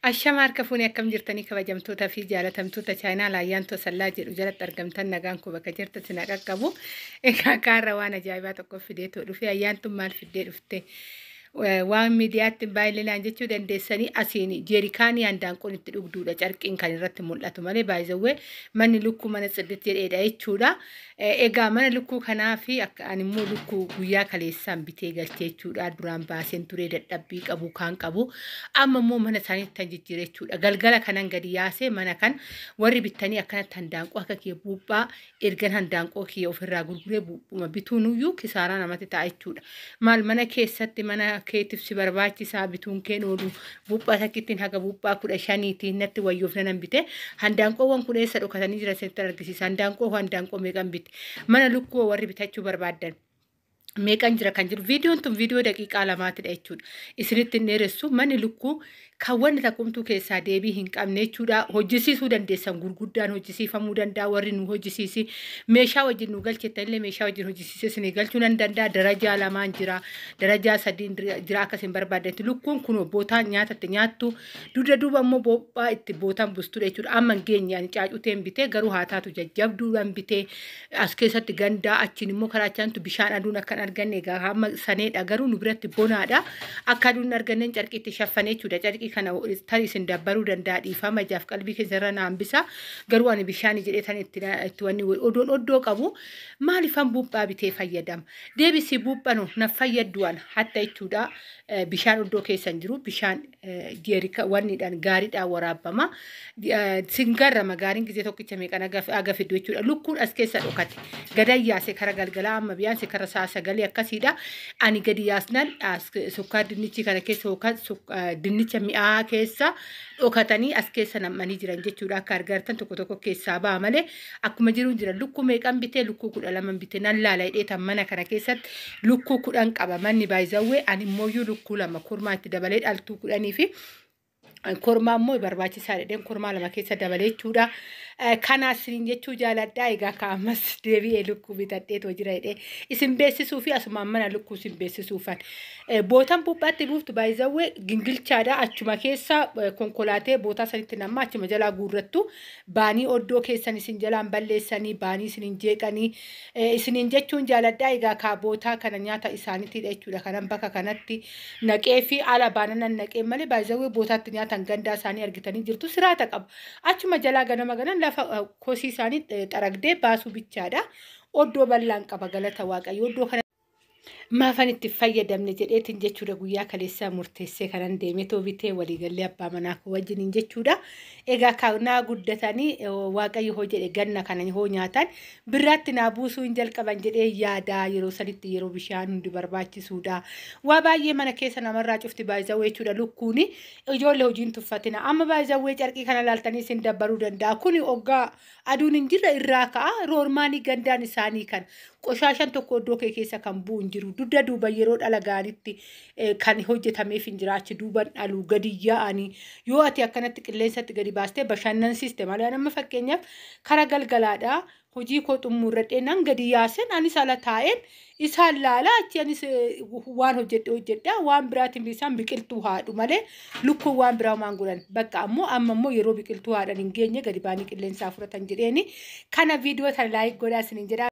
Ashama harka fuunee akkam jirtanii kabajamtoota fi jaalatamtoota chaayinaa laayyaan tosallaa jedhu jalatti argamtan nagaan koo bakka jirtu isin haa qaqqabu. Egaa kaarra waan ajaa'ibaa tokko fideetoo dhufe ayyaantuun maal fiddee dhufte? Waan miidiyaatti baay'inaan jechuu dandeessanii asiin jeerikaanii handaanqoon itti dhugduudha carqiin kan irratti mul'atu malee baay'izawwee manni lukkuu mana tsidditti jedheedha jechuudha. Egaa mana lukkuu kanaa fi akka ani immoo lukkuu guyyaa kaleessaan bitee galchee jechuudha. Duraan baaseen turee dadhabbii qabu kaan qabu amma immoo mana isaaniitti tan jijjiire jechuudha. Galgala kanan gadi yaasee mana kan warri bittanii akkanatti handaanqoo akka kiyya buuphaa ergan handaanqoo kiyya ofirraa gurguree buuphuma bituunuyyuu kisaaraa namatti ta'a jechuudha. Maal mana keessatti mana keetiif si barbaachisaa bituun keen oolu buuphaa takkittiin haga buuphaa 15tiin natti wayyoof nanan bite. Handaanqoowwan kun eessa dhokatanii jiran isinitti argisiisa. Handaanqoo handaanqoo meeqan bite? Mana lukkuu warri bitachuu barbaaddan. Meeqan jira kan jiru viidiyoon tun viidiyoo daqiiqaa lamaatidha jechuudha. Isinitti hin dheeressu manni lukkuu kan wanni takkumtuu keessaa deebii hin qabne jechuudha. Hojjisiisuu dandeessan gurguddaan hojjisiifamuu danda'a warri nu hojjisiisi. Meeshaa wajjin nu galchettan illee meeshaa wajjin hojjisiisee isinii galchuu nan danda'a. Darajaa lamaan jira. Darajaa sadiin jira akka isin barbaaddetti. Lukkuun kun bootaan nyaata itti nyaattu. Dugda duuba immoo bob'aa itti bootaan bustudha jechuudha. Amma hin geenye ani caacuteen bitee garuu haa taatu jajjabduudhaan bitee as keessatti gandaa achiin immoo karaa achaantu bishaan aduun akka hin arganne egaa hamma saneedha garuu nu biratti bonaadha. Akka aduun hin arganneen carqii itti shaffane jechuudha. Carqii kana tarii isin dabbaruu danda'a dhiifama ijaaf qalbii keessa irra na hambisa. Garuu ani bishaani jedhee tan itti itti wanni odoon oddoo qabu maaliifan buuphaa bitee fayyadama. Deebisii buuphanu na fayyaddu ana hatta jechuudha. Bishaan oddoo keessa hin jiru bishaan jeerika wanniidhaan gaariidhaan waraabama. Sin garrama gaariin gizee tokkicha meeqan aga fidu jechuudha. Lukkuun as keessa dhokate. Gadan yaase kara galgalaa amma biyaansi kara sa'a sagalee akkasiidha. Ani gadi yaasnaan sukkaar dinnichi kana keessa yookaan dinnicha mi'aa keessa dhokatanii as keessa nam'anii jiran jechuudha. Akka argartan tokko tokko keessaa ba'a malee akkuma jiruun jira. Lukkuu meeqan bitee lukkuu 12 bitee nan laala hidheetan mana kana keessatti lukkuu 10 qaba. Manni baay'izawwee ani immooyyuu lukkuu lama kormaa itti dabalee dhaltuu 10 fi kormaa immoo barbaachisaa jedheen kormaa lama keessa dabalee jechuudha. Kanaas isiniin jechuu jaaladha. Egaa ka ammas deebi'ee lukkuu bitadheetoo jira jedhee isin beeksisuu fi asumaan mana lukkuu isin beeksisuufan. Bootan buuphaatti buuftu baay'izawwee gingilchaadha. Achuma keessa konkolaatee bootaa sanitti namma achuma jalaa guurrattu baanii oddoo keessan isin jalaan balleessanii baanii isinin jeeqanii isiniin jechuun jaaladha. Egaa ka bootaa kana nyaata isaaniitiidha jechuudha. Kanan bakka kanatti naqee fi ala baananan naqee malee baay'izawwee bootaatti nyaatan gandaa isaanii argitanii jirtu siraata qaba. Achuma jalaa ganama ganan lafa kosii isaanii xaragdee baasuu bichaadha. Oddoo bal'aan qaba galata waaqayyo. Oddoo kana maafan itti fayyadamne jedheetiin jechuudha guyyaa kaleessaa murteessee kanan deemee too bitee waliigallee abbaa manaa koo wajjiniin jechuudha. Egaa naa guddatanii waaqayyo hoo jedhe ganna kana hoo nyaatan birraatti naa buusuu hin jalqaban jedhee yaada yeroo sanitti yeroo bishaan hundi barbaachisuudha. Waa baay'ee mana keessa namarraa cufti baay'izawwee jechuudha lukkuuni ijoollee hojiin tuffatina. Amma baay'izawwee carqii kana laaltanii isin dabbaruu danda'a. Kuni oggaa aduun hin jirre irraa ka'a roormaanii gandaan isaanii kan qoshaashan tokko iddoo kee keessa kan bu'u hin jiru. Dugda duuba yeroo dhala ga'anitti kan hojjetameef hin jira. Achi duuban dhaluu gadi yaa'anii yoo ati akkanatti qilleensatti gadi baastee bashannansiiste malee amma fakkeenyaaf kara galgalaadhaa hojii koo xumurradhee nan gadi yaaseen anis ala taa'een isaan laala achi anis waan hojjedhe hojjedha waan biraatiin isaan biqiltuu haadhu malee lukkuun waan biraa waan godhan bakka ammoo amma immoo yeroo biqiltuu haadhan hin geenye gadi baanii qilleensaa fudhatan jedheeni kana viidiyoo tana laayik godhaa isiniin jedha.